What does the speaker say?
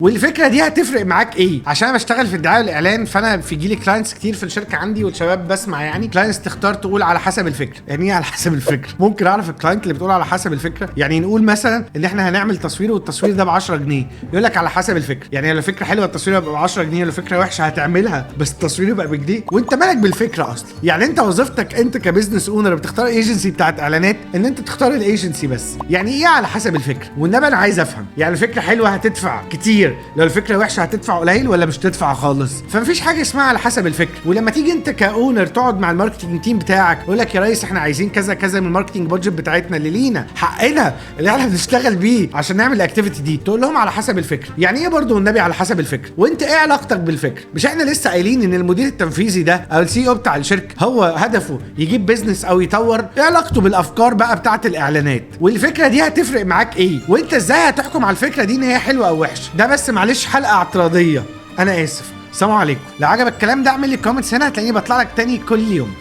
والفكرة دي هتفرق معاك ايه؟ عشان انا بشتغل في الدعاية والاعلان، فانا في جيلي clients كتير في الشركة عندي، والشباب بسمع يعني clients تختار تقول على حسب الفكره. يعني ايه على حسب الفكره؟ ممكن اعرف ال client اللي بتقول على حسب الفكره؟ يعني نقول مثلا ان احنا هنعمل تصوير والتصوير ده ب 10 جنيه، يقول لك على حسب الفكره. يعني لو فكرة حلوة التصوير يبقى ب 10 جنيه، لو فكرة وحشة هتعملها بس التصوير يبقى بجنيه؟ وانت مالك بالفكرة اصلا؟ يعني انت وظيفتك انت ك business owner بتختار agency بتاعت اعلانات، ان انت تختار ال agency بس. يعني ايه على حسب الفكره؟ والنبي انا عايز افهم. يعني الفكرة حلوة هتدفع كتير، لو الفكرة وحشة هتدفع قليل ولا مش تدفع خالص؟ فمفيش حاجة اسمها على حسب الفكره. ولما تيجي انت ك owner تقعد مع ال marketing team بتاعك يقول لك يا ريس احنا عايزين كذا كذا من ال marketing budget بتاعتنا اللي لينا حقنا اللي احنا بنشتغل بيه عشان نعمل ال activity دي، تقول لهم على حسب الفكره. يعني ايه برضو والنبي على حسب الفكره؟ وانت ايه علاقتك بالفكره؟ مش احنا لسه قايلين ان المدير التنفيذي ده او ال CEO بتاع الشركة هو هدفه يجيب business او يطور؟ ايه علاقته بالافكار بقى بتاعت الاعلانات؟ والفكرة دي هتفرق معاك ايه؟ وانت ازاي هتحكم على الفكرة دي ان هي حلوة او وحشه؟ ده بس معلش حلقة اعتراضيه، انا اسف. السلام عليكم. لو عجبك الكلام ده اعمل لي comments هنا، هتلاقيني بطلع لك تاني كل يوم.